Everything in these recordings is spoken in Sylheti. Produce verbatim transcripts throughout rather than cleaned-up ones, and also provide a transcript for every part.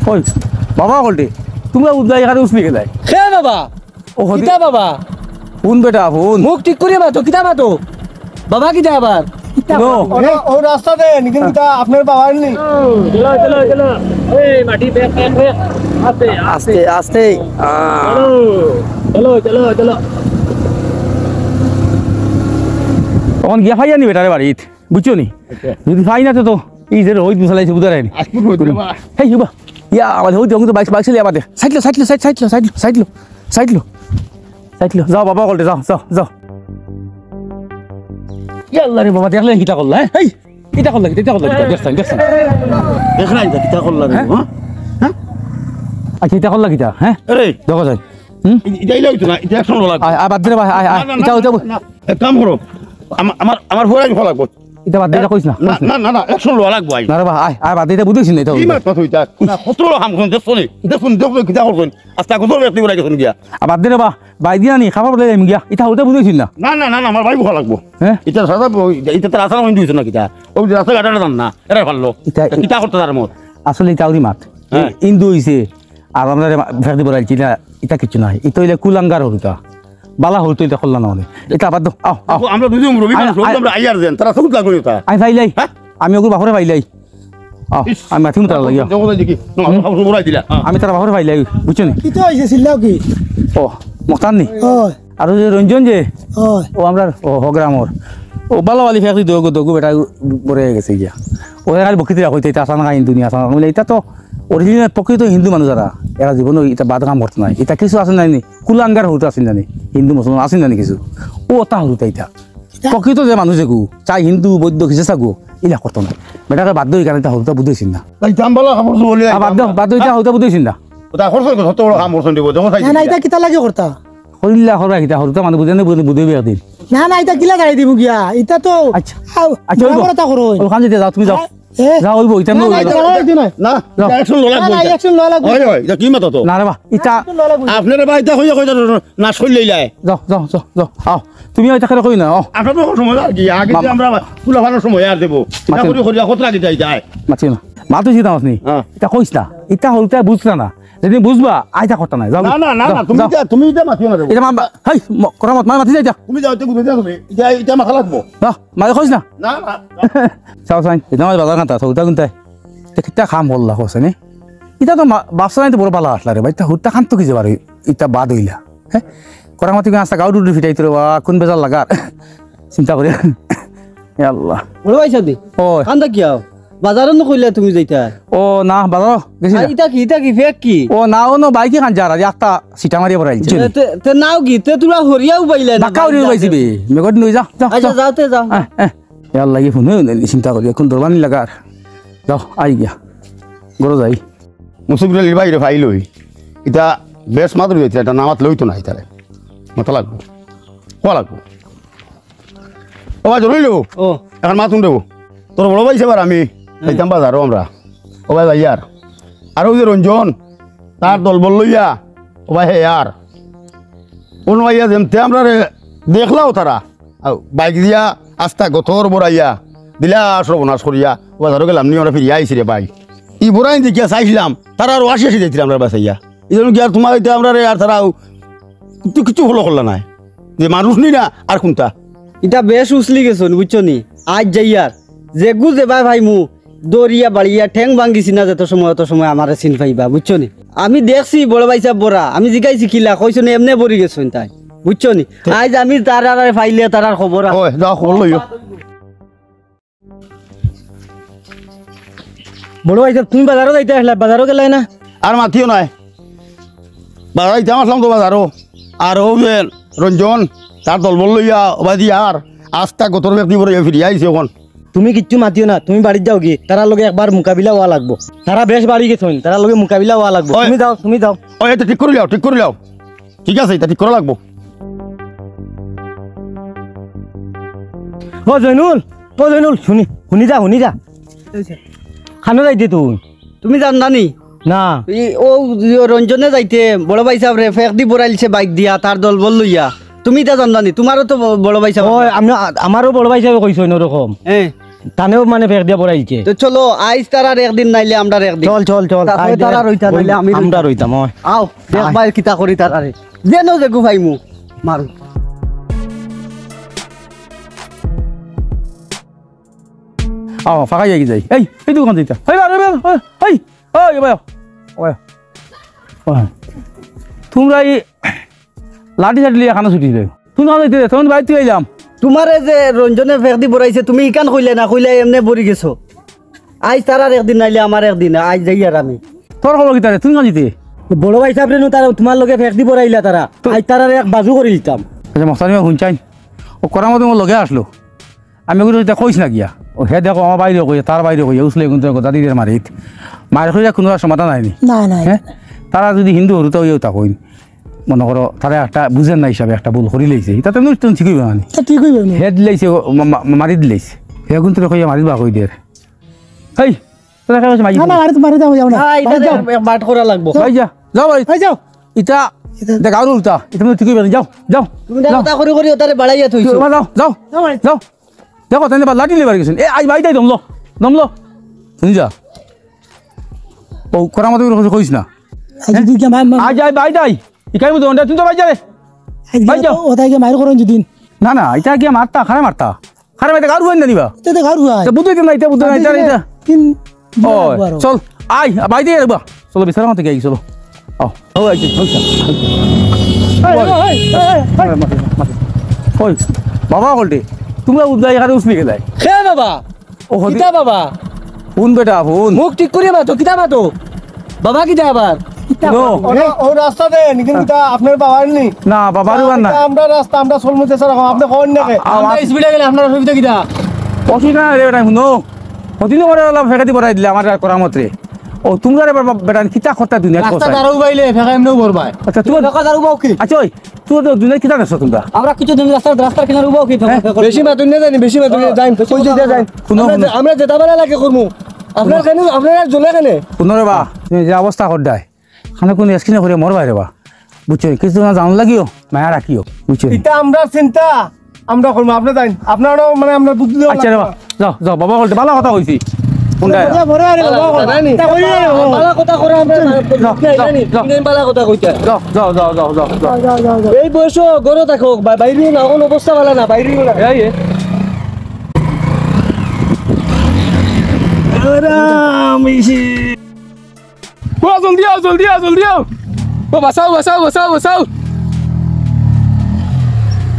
ওই, বাবা অকলটি, তুমরা উদ্দা এখানে উসলি গেলায়। কে বাবা? ও হদি- কিতা বাবা? হুন বেটা, হুন। মুখ ঠিক করিয়া মাতো, কিতা মাতো? বাবা কিতা আবার? কিতা নো। বাবা? ও, ও রাস্তা দে, নিকিন কিতা আপনার বাবা নি? চলো, চলো, চলো। এই মাটি ব্যাগ, ব্যাগ, ব্যাগ। আস্তে, আস্তে, আস্তে। আহ। চলো, চলো, চলো, চলো। অখন গিয়া পাইয়া নি বেটারে বাড়িত, বুঝছো নি? আচ্ছা। যদি পাই না তো, তো এই যে রোহিত মুসালাই সে বুঝারায় নি। আজকে রোহিত বাবা। হেই, বাবা। ইয়া, আমার হইতে হইতে বাইক, বাইক চালিয়ে আবার দে। সাইড লো, সাইড লো, সাইড লো, সাইড লো, সাইড লো, সাইড লো। সাইড লো। যাও বাবা, অকলটে, যাও, যাও, যাও। ইয়া আল্লাহ রে বাবা, দেখলে কিতা করলা, হ্যাঁ? হেই, কিতা করলা, কিতা, কিতা করলা, কিতা? দেখছেন, দেখছেন। দেখ না, এটা কিতা করলা রে, হ্যাঁ? হ্যাঁ? হ্যাঁ? আচ্ছা, কিতা করলা কিতা, হ্যাঁ? আরে। দেখো যাই। হুম? এ-, এটা ইলা হইতো না, এটা একশন লওয়া লাগবো। আয়, আয়, বাদ দে রে ভাই, আয়, আয়। না, না, এটা না, হইতে না, না। এক কাম করো। আমা-, আমার, আমার ফুয়ারে আমি ফোন লাগবো। এটা বাদ দে, এটা কইস না, না, কইস না। না, না, না, একশন লওয়া লাগবো, আই। না রে বা, আয়, আয়, বাদ দে, এটা বুঝিস না, এটা কি হইতে। মাত, মাত হইতা? না, কত বড় কাম করছেন, দেখছো নি? দেখুন, দেখুন, কিতা করছেন। আস্তা কত ব্যক্তি বলে গেছেন গিয়া। আর বাদ দে রে বা, বাদ দিয়া নি, খাবার বলে যাইম গিয়া। এটা হইতে বুঝিস না। না, না, না, না, আমার ভাই ফোন লাগবো। হ্যাঁ? এটা সাদা, এটা তার আসার মধ্যে হইছে না কিতা? ওই যে রাস্তা ঘাটে জান না, এরা পারলো। এটা কিতা করতে তার মত? আসলে এটা ওরই মাত। হ্যাঁ। হিন্দু হইছে, আর আমরা রে মা-, ফেরদি বড়াইছি না, এটা কিচ্ছু নাই। এটা হইলে কুলাঙ্গার হরুতা। বালা হরুতা এটা করলা না মানে। এটা আবার দো, আও, আও। দেখো, আমরা দুজন মুরব্বি আয়, মানুষ, আয়। আমরা আইয়ার যেন, তারা সবুত লাগলো এটা। আমি পাইলাই। হ্যাঁ? আমি ওগুলো বাপরে পাইলাই। আও, ইস। আমি মাথি মুতার লাগিয়া। দেখো, দেখি। না, হুম? আমরা সব বড়াই দিলা। হ্যাঁ। আমি তার বাপরে পাইলাই, বুঝছো নি? কিতা হইছে, চিল্লাও কি? ও, মস্তান নি? ওই। আর ওই যে রঞ্জন যে, ওই। ও আমরার, ও, হগ্রামর। ও বালা বালি ফেক দি দোগো, দোগো বেটা বড় হয়ে গেছে গিয়া। ও খালি বকিতে রাখো, এটা আসান খাই হিন্দু নি, আসান খাই। এটা তো original প্রকৃত হিন্দু মানুষ যারা, এরা জীবনে এটা বাদ কাম করতো না। এটা কিছু আছে না নি? কুলাঙ্গার হরুতা আছে না নি? হিন্দু মুসলমান আছে না নি কিছু? ও তা হরুতা এটা। প্রকৃত যে মানুষ এগু, চাই হিন্দু, বৌদ্ধ, খ্রিস্টান থাকবো, ইলা করতো না। বেটাকে বাদ দিয়ে এখানে এটা হরুতা বুঝেছিল না। তাই জাম্বালা কাপড় চোপড় নিয়ে আ, বাদ দাও, বাদ দাও, এটা হরুতা বুঝেছিল না। ওটা করছো তো, কত বড় কাম করছো, দেখো চাই না, না, দিয়া। এটা কিতা লাগে করতা? কইলা করবা কিতা, হরুতা মানে বুঝে না, বুঝে, বুঝে বিয়া দিন। না, না, এটা কিলা গাড়ি দিব গিয়া? এটা তো আচ্ছা। আও, আচ্ছা, বড় ওইবো। বড় তা করো। ওখান যেতে যাও, তুমি যাও। হ্যাঁ? এ? যাও, ওইবো, এটা না, আমি না, ওইবো। এটা করা হইতো না। না, যাও। এটা action লওয়া না, লাগবো না, এটা। Action লওয়া লাগবো। হয়, হয়, এটা কি মাত তো? না রে বা, এটা Action লওয়া লাগবো। আপনারা বা এটা হইয়া কইতা নাশ করলে ইলায়। যাও, যাও, যাও, যাও, আও। তুমি এটা করে কই না, আও। আপনার তো সময় আর কি, আগে যে মা-, আমরা ফুলাফানোর সময় আর দেবো। এটা মাতিও। করি করি কত রাখি যাই যায়। মাতিও না। মাতো জিতাম আপনি। হ্যাঁ। এটা কইস না। এটা হইতে বুঝলা না। যদি বুঝবা, আইতা কথা নাই। যাও। না, না, না, যাও, না, তুমি যাও। যা, তুমি যা মাতিও না রে। এটা মা-, হেই, ম-, করামত, মা মাতি যাই যা। তুমি যাও, এটা বুঝে যাও তুমি। এটা, এটা মাথা লাগবো। যাও, মাঝে কইস না। না, না, না। চাও চাই, এটা আমার বাজার কান্তা, সৌদা কিনতে। এটা কিতা কাম করলা, কইছে নি? এটা তো মা-, বাপসা নাই তো বড় বালা আসলা রে ভাই, তা হুত্তা কান্ত কি যাবার, এটা বাদ হইলা। হ্যাঁ? করামতি কোন আস্তা গাউ ডুডু ফিটাইতো রে বা, কোন বেজার লাগার। চিন্তা করি। এ আল্লাহ। বড় ভাই সাদি। ওই। কান্দা কি আও? বাজারো না কইলা তুমি যাইতা? ও না, বাজারো গেছি আর না। ইটা কি, ইটা কি, ফেক কি? ও না, ও না, বাইকে খান যারা, যে আস্তা সিটা মারিয়া পড়াইছে। তে, তে, তে নাও কি, তে তোরা হরিয়াও বাইলা না, বাক্কা হরিয়াও বাইলা। বাইছি বে। মেঘট নই যা, যা, আচ্ছা, যা। যাও তে যাও। হ্যাঁ, হ্যাঁ। এ আল্লাহ, কি ফোন হয়ে চিন্তা করি, এখন দরবানি লাগার। যাও, আই গিয়া। গরো যাই। মুসিবুল আলীর বাইরে ফাইল হই। ইটা বেশ মাদুর হইতে, এটা নামাত লইতো না, ইতারে। মাথা লাগবো। কোয়া লাগবো। ও ভাই, ধরইল। ও। এখন মাতুন দেবো। তোর বড় ভাই সেবার আমি। হুম। যাইতাম বাজারও আমরা। ও ভাই, ভাই, আর। আর ওই যে রঞ্জন, তার দলবল লইয়া, ও ভাই, হে, আর। কোন ভাইয়া যেমতে আমরা রে, দেখলাও তারা। আও, বাইক দিয়া আস্তা গতর বড়াইয়া, দিলা সর্বনাশ করিয়া, বাজারও গেলাম নি, আমরা ফিরিয়া আইছি রে ভাই। ই বড়াইন দেখিয়া চাইছিলাম, তারা আরো আসি আসি যাইছিলাম আমরা বাসাইয়া। এই জন্য কি আর তোমার এটা আমরা রে আর তারাও একটু কিছু ফলো করলা নাই। যে মানুষ নি না, আর কোনটা? ইটা বেশ উছলি গেছইন, বুঝছো নি? আইজ যাইয়ার, যেগু যেবায় পাইমু, দৌড়িয়া বাড়িয়া ঠেং ভাঙ্গিছি না, যত সময় অত সময় আমারে চিন পাইবা, বুঝছো নি? আমি দেখছি বড় ভাইসাব বড়া, আমি জিগাইছি কিলা, কইছইন এমনে বড়ি গেছইন তাই, বুঝছো নি? আইজ আমি তারারে পাইলে তারার খবর আ- ওই, যাও, খবর লইও। বড় ভাইসাব, তুমি বাজারো যাইতা আছলা, বাজারো গেলায় না? আর মাতিও নায়। বাজারো যাইতাম আছলাম তো বাজারো। আর ও যে রঞ্জন, তার দলবল লইয়া ওবাদি আর আস্তা গতর ব্যক্তি বড় ফিরিয়া আইছে অখন। তুমি কিচ্ছু মাতিও না, তুমি বাড়িত যাওগি, তারার লগে একবার মোকাবিলা অওয়া লাগবো। তারা বেশ বাড়ি গেছইন, তারার লগে মোকাবিলা অওয়া লাগবো। ওই। তুমি যাও, তুমি যাও। ওই, এটা ঠিক করি লাও, ঠিক করি লাও। ঠিক আছে, এটা ঠিক করা লাগবো। ও জয়নুল, ও জয়নুল, হুনি, হুনি যা, হুনি যা। খানো যাইতে তুই? তুমি জাননা নি? না। ই, ও, ও রঞ্জনে যাইতে বড় ভাইসাবরে ফেক দি বড়াইলছে বাইক দিয়া, তার দলবল লইয়া। তুমি ইতা জাননা নি? তোমারও তো ব-, বড় ভাইসাব। ওই, আমি, আমারও বড় ভাইসাবে কইছইন অরকম। হ্যাঁ। তানেও মানে ফেক দিয়া বড়াইছে। তো চলো, আইজ তারার একদিন, নাইলে আমরার একদিন। চল, চল, চল। তা আয় হয় দে। তারা রইতা, নাইলে আমি রইতাম। আমরা রইতাম, অয়। আও, দেখবায় কিতা করি তারারে। যেন যেগু পাইমু, মারু। আও, ফাঁকা যাই যাই। এই, এই দোকান দিতা। এই, এই, এই, এই, এই, এই, ভাই, ভাই, ভাই। তুমরা এই লাঠি সাঠি লিয়া কানো ছুটি দেও। তুমি কানো যাইতে, তুমি বাইর তুই আইলাম। তুমারে যে রঞ্জনে ফেক দি বড়াইছে, তুমি ইকান কইলে না, কইলে এমনে বড়ি গেছো। আইজ তারার একদিন, নাইলে আমার একদিন, আইজ যাই আর আমি। তোর খবর কিতা রে? তুই কানো যাইতে? বড় ভাই সাহেব রে নু, তারা তুমার লগে ফেক দি বড়াইলা তারা। তো আইজ তারার এক বাজু করি দিতাম। আচ্ছা, মস্তানি হুনছাইন। ও করামত মোর লগে আসলো। আমি ওগুলো এটা কইস না গিয়া। ও হে দেখো, আমার বাইরে কইয়া, তার বাইরে কইয়া, উসলে কিন্তু কথা দিদের মারিত। মায়ের কইয়া কোনো আর সমাধান হয়নি। না, না। হ্যাঁ? তারা যদি হিন্দু হরু, তো ইয়েও তা কইন। মনে করো, তারা একটা বুঝেন না হিসাবে একটা ভুল করি লইছে। এটা তো নতুন ঠিক হইবে মানে। তা ঠিক হইবে না। হে দিলাইছে, ও মা-, মা-, মারি দিলাইছে। হে কিন্তু কইয়া মারি বা কই দের। হেই, তোরা কেন মারি না, না, দিলি? আরে তো মারি দাও, যাও না। না, এটা ভাই, যাও। এক বাট করা লাগবো। ভাই যা, যাও ভাই। ভাই যাও। ইটা, ইটা ইটা গাউর উল্টা। ইটা মানে ঠিক হইবে না। যাও, যাও। তুমি যাও। কথা করি করি ওটারে বাড়াইয়া থইছো। তুই যাও, যাও। যাও ভাই। যাও। দেখো, তাই না, লাঠি নিয়ে বাড়ি গেছেন। এ, আই ভাই, তাই দমলো। দমলো। শুনি যা। ও, করার মতো করে কইস না। আজ তুই কি আমার, আমার আজ আই ভাই, তাই। ইকাই মতো, তুমি তো ভাই যাবে। আজ ভাই যাও। ও, ওটাই কি মায়ের করুন যদি? না, না, এটা কি মারতা, খারাপ মারতা। খারাপ মারতা, গাউর হুয়াই না দিবা। এটা তো গাউর হুয়াই। এটা বুঝতে না, এটা বুঝতে না, এটা, এটা। তিন ও, আরো। চল, আয়, বাইরে আয় বা। চলো, বিছানা মতো গিয়ে চলো। আও, ও, আইছে, চল, চল। এই, এই, এই, এই, এই। মাথা, মাথা, মাথা। ওই, বাবা বলতে, তোমরা উদ্ধার এখানে উসলি গেলাই। হে বাবা, ও, হদি- কিতা বাবা? ফোন বেটা, ফোন। মুখ ঠিক করিয়া মাতো, কিতা মাতো? বাবা কিতা আবার? নো। ও, ও রাস্তা দেন, কিন্তু কিতা আপনার বাবা নি? না, বাবারও আর না। এটা আমরা রাস্তা, আমরা চলমু যে স্যার, আপনি কইন না কে? আ-, আ-, আমরা স্পিডে গেলে আপনার অসুবিধা কিতা? অসুবিধা নাই রে বেটা, হুনো। হদিন করে ওলা ফেকা দি বড়াই দিলে আমার আর করার মত রে। ও, তোমরা রে বাবা, বেটা, কিতা কথা দুনিয়া রাস্তা কথা। দাঁড়াও বাইলে, ফেকা এমনেও বড় ভাই। আচ্ছা, তোমার ফেকা দাঁড়াও বাও কি? আচ্ছা, ওই, তুই তো দুনিয়া কিতা দেখছো তোমরা? আমরা কিছু দিন রাস্তা, রাস্তার কিনারে উবাও কি তোমরা? হ্যাঁ? বেশি মাতুন না জানি, বেশি মাতুন না, যাইন, কই যে যাইন। হুনো, আমরা হুনো। যে-, আমরা যেটা ভালা লাগে করমু। আপনার কেন, আপনার আর জ্বলে কেনে? হুনো রে বা, তুমি যে অবস্থা করডায়, খানে কোন স্ক্রিনে করে মর বাইরে বা। বুঝছো? কিছু না জান লাগিও, মায়া রাখিও, বুঝছো? এটা আমরা চিন্তা, আমরা করমু, আপনি যাইন। আপনারও মানে আমরা বুদ্ধি দেওয়া আচ্ছা রে বা, লাগবে। যাও, যাও, বাবা বলতে ভালা কথা কইছি। কোনটা? বড়, বড় আরে বাবা, কথা নাই নি। তা কই রে বাবা? ভালা কথা করে আমরা যাও, যাও, জানি। যাও। তুমি ভালা কথা কইতা। যাও, যাও, যাও, যাও, যাও, যাও। যাও, যাও, যাও, যাও। এই বয়সে ঘরে থাকো, বা-, বাইরেও না, কোন অবস্থা ভালা না, বাইরেও না। এই, এই। আরাম ইসি। ও, জলদি আও, জলদি আও, জলদি আও। ও, বাঁচাও, বাঁচাও, বাঁচাও, বাঁচাও।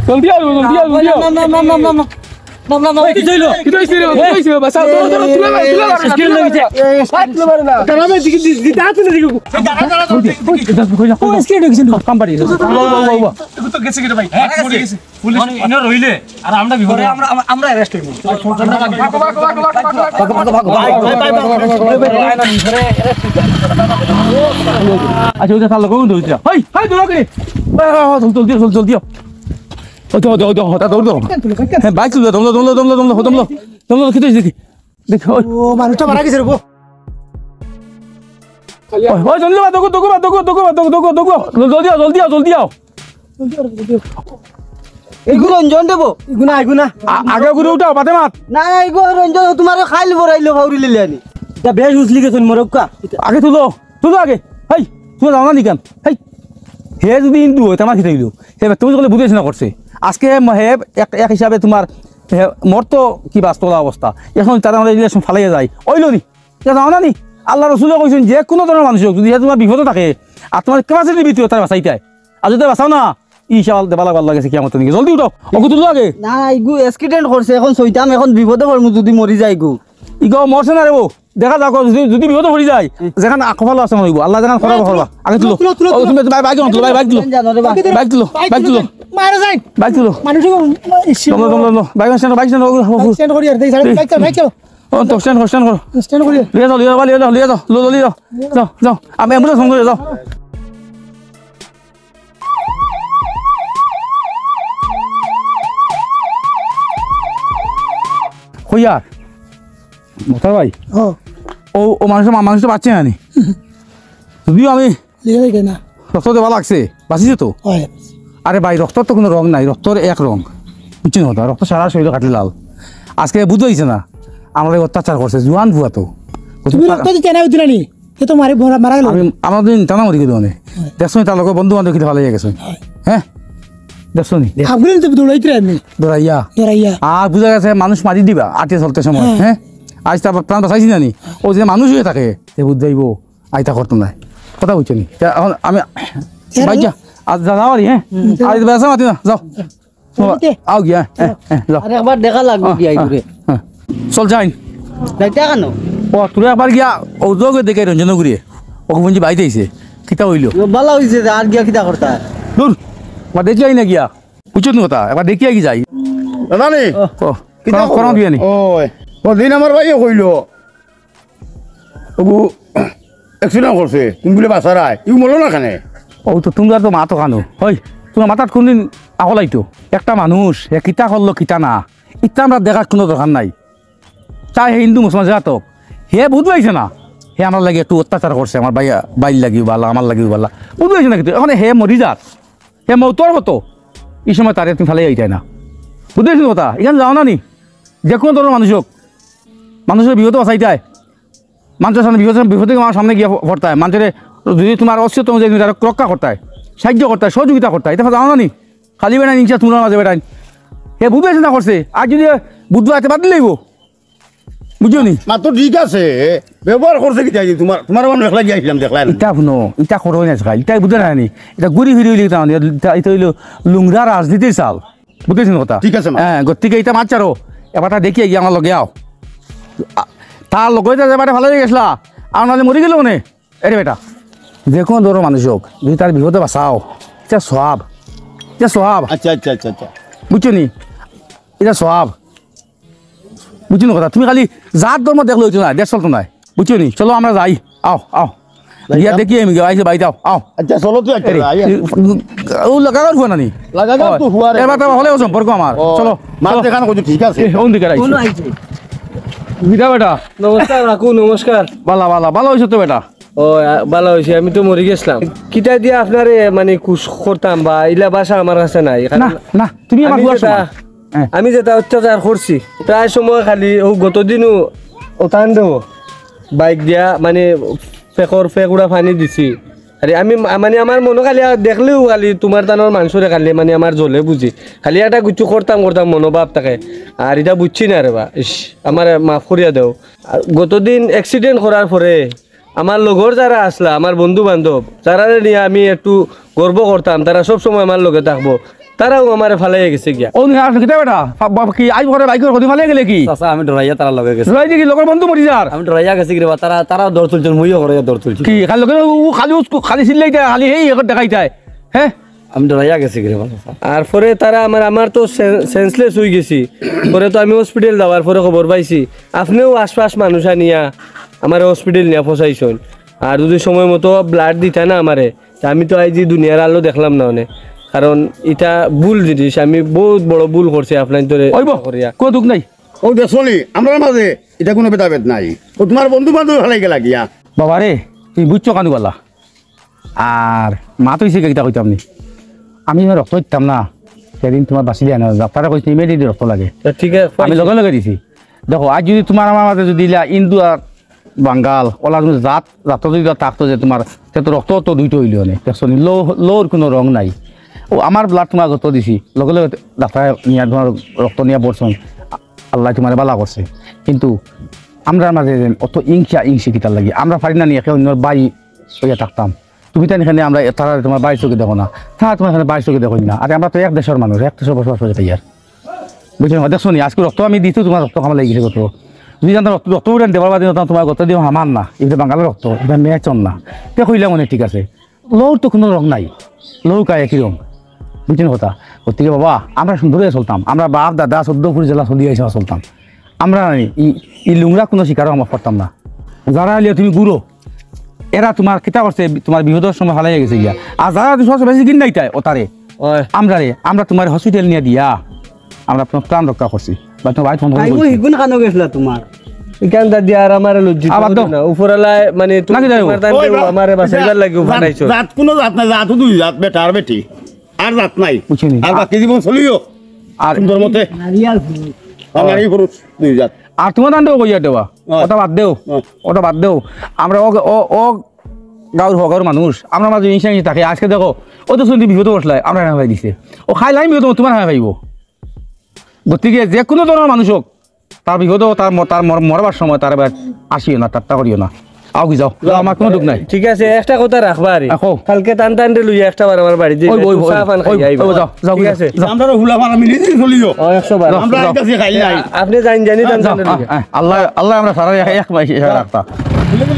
জলদি আও, জলদি আও, জলদি আও। না, না, না, না, না, না, না। না, না, না, ওই, কি হইলো? কি হইছে রে? কি হইছে? বাঁচাও, ধরো, ধরো, তুলে মারো, তুলে মারো, স্ক্রিন তুলে মারো। এই, এই, স্ক্রিন তুলে মারো না। তারা ভাই, দিকে, দিকে, দিকে, হাতে না দিকে। ওই, স্ক্রিন হয়ে গেছে। কাম বাড়ি। ও, ও, ও, ও। এগুলো তো গেছে কি রে ভাই? হ্যাঁ, মরে গেছে। পুলিশ ইনো রইলে আর আমরা বিপদে। আমরা, আমরা, আমরা অ্যারেস্ট হইব। ভাগো, ভাগো, ভাগো। ভাগো, ভাগো, ভাগো। ভাই, ভাই, ভাই, ভাই। আচ্ছা, ওই যে তার লোক কোন ধরছে? হেই, হেই, দৌড়াও কে? জলদি, জলদি, জলদি। ওই তো, ওই তো, ওই তো, ওটা দৌড় দাও। হ্যাঁ, বাইক তুলো, দমলো, দমলো, দমলো, দমলো, দমলো। দমলো, কি দেখি, দেখি। দেখি, ওই। ও, মানুষটা মারা গেছে রে, গো। ওই, ওই, জলদি বা, দৌড়ো, দৌড়ো, দৌড়ো। জলদি আও, জলদি আও, জলদি আও। এগু রঞ্জন দেব। এগু না, এগু না। আ-, আগে ঘুরে উঠাও, বাদে মাত। না, না, এগু রঞ্জন, তোমার খাইল বড়াইলো, ফাউরি লিলে আনি। এটা বেশ উছলি গেছেন, মরক্কা। আগে তুলো। তুলো আগে। হেই, তুমি যাও না নিকান। হেই, হে যদি হিন্দু হয়, তে আমার কিতা অইলো? হে, তুমি যখন বুঝাইছ না করছে। আজকে হে, হে এক, এক হিসাবে তোমার, হে, মোর তো কি বাস্তলা অবস্থা। এখন তারা আমাদের রিলেশন ফালাইয়া যায়। অইলো নি? তে যাও না নি? আল্লাহ রসুলে কইছেন, যে কোনো ধরনের মানুষ হোক, যদি হে তোমার বিপদে থাকে, আর তোমার ক্যাপাসিটির ভিতরে তারা বাঁচাইতে হয়। আর যদি বাঁচাও না, ই শাল দেবা লাগবার লাগেছে কিয়ামত নিকে। জলদি উঠাও। ওকে তুলো আগে। না, ইগু অ্যাক্সিডেন্ট করছে, এখন সইতাম, এখন বিপদে পড়মু যদি মরি যাই গু। ইগো মরছে না রে বউ। দেখা যাক, যদি, যদি বিপদে পড়ি যায়, হুম। যেখানে আকফাল আছে মনে হইব। আল্লাহ যেখানে করাবো করবা। আগে তুলো। তুলো, তুলো, ও, তুলো। তুমি বাইক, বাইক তুলো, বাইক, বাইক তুলো। জানো রে বা। বাইক তুলো, বাইক তুলো। মারা যাই। বাইক তুলো। মানুষ ইস, তোমরা, তোমরা, তোমরা। Bike stand, bike stand, bike stand করি আর দেই, বাইক চালাও, বাইক চালাও। ও, তো স্ট্যান্ড করো, স্ট্যান্ড করো। স্ট্যান্ড করি। লিয়ে যাও, লিয়ে যাও, লিয়ে যাও, লিয়ে যাও, লিয়ে যাও। যাও, যাও। আমি অ্যাম্বুলেন্স ফোন করে যাও। কইয়ার, মোতার ভাই। ও। ও, ও মানুষ, মা-, মানুষ তো বাঁচছে না নি? যদিও আমি লিখে লিখে না। রক্ত দেওয়া লাগছে, বাঁচিছে তো? হয়। আরে ভাই, রক্তর তো কোনো রং নাই, রক্তর এক রং। বুঝছেন কথা? রক্ত সারা শরীরে কাটলে লাল। আজকে বুঝতে হইছে না। আমরারে অত্যাচার করছে, জুয়ান ফুয়া তো। তুমি রক্ত দিতে না উঠলে নি? এ তো মারি মারা, মারা গেল। আমি, আমার দিন টানা মরি গেল অনে। দেখছো নি, তার লগে বন্ধু বান্ধব কিতা ফালাইয়া গেছে। হ্যাঁ? দেখছো নি? আগুন তো দৌড়াইতে আমি। দৌড়াইয়া? দৌড়াইয়া। আর বুঝা গেছে মানুষ মারি দিবা, আটে চলতে সময়। হ্যাঁ। হ্যাঁ? আজ তার প্রাণ বাঁচাইছি না নি? ও যে মানুষ হয়ে থাকে, তে বুঝ যাইবো, আইতা করতো না। কথা বুঝছো নি? তে এখন আমি, এর ভাই যা, আজ যা, যাও আর, হ্যাঁ? হুম। আজ বেসা মাতি না, যাও। যাও। আও গিয়া, হ্যাঁ, হ্যাঁ, যাও। আর একবার দেখা লাগবো আহ, গিয়া আহ, ঘুরে। হ্যাঁ। চল যাইন। যাইতা কেন? ও, তুই একবার গিয়া, ও যোগে দেখে রঞ্জন ঘুরিয়ে। ওকে বুঝি বাইতে আইছে। কিতা হইল? ও, ভালা হইছে যে আর গিয়া কিতা করতা? দূর। একবার দেখি আই না গিয়া। বুঝছো নি কথা? একবার দেখি আই কি যাই। দাদা নি? ও, কিতা করো, খবর? করো বিয়া নি? ওই, ও দিন আমার ভাইয়ে কইলো। ওগু accident করছে, তুমি বুলে বাঁচারায়, ইউ মরলো না কেনে? ও তো তুমরা তো মাতো কানো। ওই, তুমরা মাথাত কোনদিন আকল আইতো? একটা মানুষ, হে কিতা করলো, কিতা না, ইতা আমরা দেখার কোনো দরকার নাই। চাই হে হিন্দু মুসলমান যে হোক, হে বুঝ পাইছে না, হে আমার লাগি একটু অত্যাচার করছে, আমার ভাইয়া, ভাইর লাগিও বালা, আমার লাগিও বালা, বুঝ পাইছে না কিন্তু। এখন হে মরি যার, হে মৌতর হতো, এই সময় তারে তুমি ফালাই যাইতায় না, বুঝ পাইছো কথা? এখানে যাও না নি, যে কোনো ধরনের মানুষ হোক, মানুষের বিপদে বাঁচাইতায়, মানুষের সামনে বিপদে, বিপদে আমার সামনে গিয়া পড়তায়, মানুষের যদি তোমার অস্তিত্ব অনুযায়ী তুমি তারে রক্ষা করতায়, সাহায্য করতায়, সহযোগিতা করতায়, এটা জানো না নি? খালি বেটাইন ইনশা তোমরা মাঝে বেটাইন। হে বুঝবে চিন্তা করছে, আর যদি বুঝবা এতে বাদ দিলেইব। বুঝছো নি? মা তো ঠিক আছে, ব্যবহার করছে কি চাই তোমার, তোমার আমার মেখলা গিয়া আইছিলাম, দেখলাই না। ইটা শুনো, ইটা করো না খাই, ইটা বুঝে না নি? এটা ঘুরি ফিরি হইলে ইটা, ইটা, ইটা হইলো লুংরা রাজনীতির চাল। বুঝতেছেন কথা? ঠিক আছে, মা। হ্যাঁ, গতিকে এটা মাছ ছাড়ো। এবার তা দেখি, এই আমার লগে আও। আ, তার লগে যে এবারে ভালো হয়ে গেছিলা, আর নাহলে মরে গেল মনে। এরে বেটা, যে কোনো ধরো মানুষ হোক, যদি তার বিপদে বাঁচাও, এটা সওয়াব। এটা সওয়াব। আচ্ছা, আচ্ছা, আচ্ছা, আচ্ছা। বুঝছো নি? এটা সওয়াব। বুঝছো নি কথা? তুমি খালি জাত ধর্ম দেখলে হইতো না, দেশ চলতো না। বুঝছো নি? চলো আমরা যাই। আও, আও। গিয়া দেখি আমি গিয়া আইসে বাইরে আও, আও। আচ্ছা, চলো তুই একটা এরে, আয়। ও লাগাগার ফুয়া নানি? লাগাগার তো ফুয়া রে। এবার তো হলেও সম্পর্ক আমার। ও, চলো, মাত চলো। দেখানো করছো, ঠিক আছে। এ, কোন দিকে রাখছি? কোন আইছে? বিদা বেটা। নমস্কার কাকু, নমস্কার। বালা, বালা, বালা হইছো তো বেটা। ও, আ, বালা হইছে, আমি তো মরি গেছিলাম। কিতা দিয়া আপনারে, মানে, খুশ করতাম বা ইলা ভাষা আমার কাছে নাই। কারণ না, না, তুমি আমার আমি ফুয়ার যেটা, সমান। হ্যাঁ। আমি যেটা অত্যাচার করছি, প্রায় সময় খালি ও গত দিনও ওতান দেও বাইক দিয়া, মানে, ফেকর ফেকুড়া পানি দিছি। আরে আমি মা-, মানে, আমার মনো খালি আর দেখলেও খালি তোমার তানোর মানষরে খালি, মানে, আমার জ্বলে বুঝি। খালি একটা কিছু করতাম করতাম মনোভাব থাকে। আর এটা বুঝছি না রে বা। ইস, আমারে মাফ করিয়া দেও। আর গত দিন accident করার পরে আমার লগর যারা আসলা, আমার বন্ধু বান্ধব, যারারে নিয়া আমি একটু গর্ব করতাম, তারা সব সময় আমার লগে থাকবো, তারাও আমারে ফালাইয়া গেছে গিয়া। ও নিয়া আসলে কিতা বেটা? ফা-, বা-, কি আইব করে বাইক করে ফালাই গেলে কি? চাচা, আমি ডরাইয়া তারার লগে গেছি। ডরাই দেখি লগর বন্ধু মরি যার। আমি ডরাইয়া গেছি গিরে বা, তারা, তারাও দৌড় তুলছইন, মুইও করে দৌড় তুলছি। কি খালি লগে ও খালি উস্কু-, খালি চিল্লাইতায়, খালি হেই এখন দেখাইতায়। হ্যাঁ? আমি ডরাইয়া গেছি গিরে বা, চাচা। আর পরে তারা আমার, আমার তো সে-, senseless হই গেছি। পরে তো আমি hospital যাওয়ার পরে খবর পাইছি। আপনেও আশপাশ মানুষ আনিয়া আমারে hospital নিয়া পৌঁছাইছইন। আর যদি সময় মতো blood দিতা না আমারে, তা আমি তো আইজ ই দুনিয়ার আলো দেখলাম না অনে। কারণ ইটা ভুল জিনিস, আমি বহুত বড় ভুল করছি আপনার ধরে ওইব, করিয়া। কোনো দুখ নাই। ও দেখছো নি, আমরার মাঝে ইটা কোনো ভেদাভেদ নাই। ও তোমার বন্ধু বান্ধব ফালাই গেলা গিয়া। বাবা রে, তুমি বুঝছো কানু বালা। আর মাত অইছে কিতা কইতাম নি? আমি যখন রক্ত দিতাম না, সেদিন তোমার বাঁচি যায় না, ডাক্তারে কইছে immediately রক্ত লাগে। তা ঠিক আছে, আমি লগে লগে দিছি। দেখো, আজ যদি তোমার আমার মাঝে যদি ইলা হিন্দু আর বাঙ্গাল, ওলা তুমি জাত, জাত যদি থাকতো যে তোমার, সে তো রক্ত তো দুইটা হইলো অনে। দেখছো নি? লো-, লোর কোনো রং নাই। ও আমার blood তোমার যত দিছি, লগে লগে ডাক্তারে নিয়া তোমার রক্ত নিয়া পড়ছইন। আল্লায় তোমারে বালা করছে। কিন্তু আমরার মাঝে যেন অত হিংসা হিংসি কিতার লাগি? আমরা পারি না নি একে অন্যর ভাই অইয়া থাকতাম? তুমি তাইন এখানে আমরা তারা তোমার ভাইর চোখে দেখো না, তারা তোমার এখানে ভাইর চোখে দেখইন না। আরে আমরা তো এক দেশর মানুষ, এক দেশো বসবাস করি যাইতাম। বুঝছো নি? দেখছো নি? আজকে রক্ত আমি দিছি, তোমার রক্ত খামা লাগি গেছে কত। যদি জানতাম রক্ত, রক্ত উঠান দেবার বাদে জানতাম তোমার গত দিও আমার না, এটা বাঙ্গালর রক্ত, এটা match অর না। তে কইলাম অনে ঠিক আছে, লোর তো কোনো রং নাই, লোর কায় একই রং। বুঝছো নি কথা? গতিকে বাবা, আমরা সুন্দর অইয়া চলতাম, আমরা বাপ দাদা চৌদ্দ ফুট জেলা চলি আইসা চলতাম। আমরা ই, ই, ই লুংরা কোনো শিকারও আমরা করতাম না। যারা অইলে তুমি ঘুরো, এরা তোমার কিতা করছে, তোমার বিপদর সময় ফালাইয়া গেছে গিয়া। আর যারা তুমি সবচেয়ে বেশি ঘিন্নাইতায়, ও তারে, ওই। আমরা রে, আমরা তোমার hospital নিয়া দিয়া, আমরা তোমার প্রাণ রক্ষা করছি। বা তোমার ভাই ফোন করে আইগো বলছি। হিগুন কানো গেছিলা তোমার? ইখান দা দিয়া আর আমারে লজ্জিত আবার করো দাও। না। উপরালায় মানে তু-, না, কি যাইবো? তোমার তান ওই কেউ বা-, আমারে বাঁচাইবার লাগি জাত, উপায় নাই, চল। জাত কোনো জাত নাই, জাত দুই জাত, বেটা আর বেটি। আর জাত নাই। বুঝছি নি? আর বাকি জীবন চলিও। আর সুন্দর মতে। নারী আর পুরুষ। আমার এই পুরুষ দুই জাত। আর তুমার তানরেও কইয়া দেওয়া, অয়। ওটা বাদ দেও, অয়। ওটা বাদ দেও। আমরা ও, ও, ও গাঁওর হগাঁওর মানুষ, আমরা মাঝে হিংসা হিংসি থাকে। আজকে দেখো, ও তো শুনছি বিপদে বসলায়, আমরা না ভাই দিছে। ও খাইলে আমি বিপদ, তুমার হ্যাঁ ভাইব। গতিকে যে কোনো ধরনের মানুষ হোক, তার বিপদে তার ম-, তার মর-, মরবার সময় তার এবার আসিও না, ঠাট্টা করিও না। আও কি যাও, যাও, আমার কোনো দুঃখ নাই। ঠিক আছে, একটা কথা রাখবা আরে। রাখো। কালকে তান তানরে লইয়া একটা বার আমার বাড়ি যাইবা, ওই, ওই, একটু ওই, চা পান ওই, খাইয়া আইবা। ওই, যাও, যাও, ঠিক আছে? যাও। আমরা তো হুলা পান মিলি দিন চলিও। ও, একশো বার। যাও, আমরা যাও। আইতাছি খাইলাই। আপনি যাইন জানি তান যাও, তানরে আহ, লইয়া। আহ, আল্লাহ, আল্লাহ আমরা সারা এক, এক মাস এক রাখতা।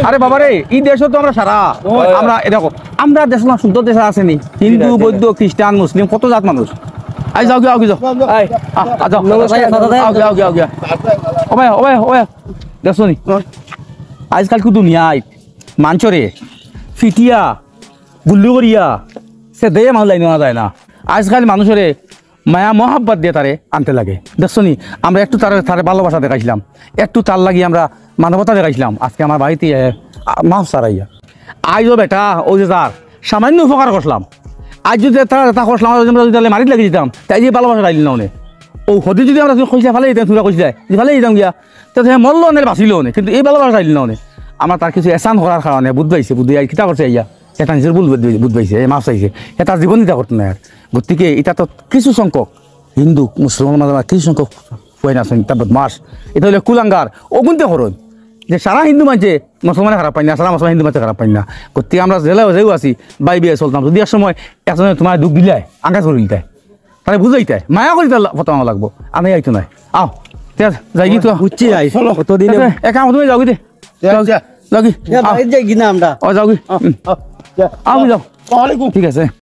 আরে বাবা রে, এই দেশও তো আমরা সারা। ওই। আমরা, এ দেখো, আমরা দেশ না শুদ্ধ দেশ আছেনি। হিন্দু, ঠিক আছে। বৌদ্ধ, খ্রিস্টান, মুসলিম, কত জাত মানুষ। আই যাও গিয়া, আও গিয়া, যাও। আই। আ, আ, যাও। নমস্কার, দাদা। আও গিয়া, আও গিয়া, আও গিয়া। ও ভাই, ও ভাই, ও ভাই। দেখছো নি? আজকাল কি দুনিয়ায় মানষরে ফিটিয়া, গুল্লি করিয়া, সে দেহে মানুষ লাইন আনা যায় না। আজকাল মানুষরে মায়া মহাব্বত দিয়া তারে আনতে লাগে। দেখছো নি? আমরা একটু তারে, তারে ভালোবাসা দেখাইছিলাম, একটু তার লাগি আমরা মানবতা দেখাইছিলাম। আজকে আমার বাড়িতে আইয়া, আ, মাফ চাইরা। আইজ ও বেটা, ওই যে তার সামান্য উপকার করছিলাম, আইজ যদি তার, তা করছিলাম, আইজ আমরা যদি তাহলে মারিত লাগি দিতাম, তাই যে ভালোবাসা চাইল না অনে। ও হদি যদি আমরা কইসা ফালাই দিতাম, তুরা কইসা, যে ফালাই দিতাম গিয়া, তো সে মরলো অনে, বাঁচিল অনে, কিন্তু এই ভালোবাসা চাইল না অনে। আমরা তার কিছু এহসান করার কারণে বুঝ পাইছে, বুঝ পাইয়া কিতা করছে আইয়া, এটা নিজের ভুল বুঝ, বুঝ পাইছে, এ মাফ চাইছে, এ তার জীবন নিতা করতো না আর। গতিকে এটা তো কিছু সংখ্যক হিন্দু, মুসলমান মাঝে মাঝে কিছু সংখ্যক পুয়াইন আছইন, ইতা বদমাশ। ইতা অইলে কুলাঙ্গার, অগুনতে করইন। যে সারা হিন্দু মানষে মুসলমানে খারাপ পাইন না, সারা মুসলমান হিন্দু মানষে খারাপ পাইন না। গতিকে আমরা জেলা যেও আছি, ভাই বিয়া চলতাম। যদি এক সময় একজনে তুমার দুখ দিলায়, আঙ্গাজ করি দিতায়, তারে বুঝাইতায়, মায়া করি তার ফটো লাগবো, আনে আইতো নাই। আও, ঠিক আছে, যাই কি তো? বুঝছি, যাই। চলো। কতদিনে এ, এ কাম তুমি যাও কি দে? যাও, আচ্ছা। যাও কি? এ, আও। বাড়িত যাই কি না আমরা? ও, যাও কি? আও, হুম। আও, যা। আও, যাও। আসসালামু আলাইকুম। ঠিক আছে।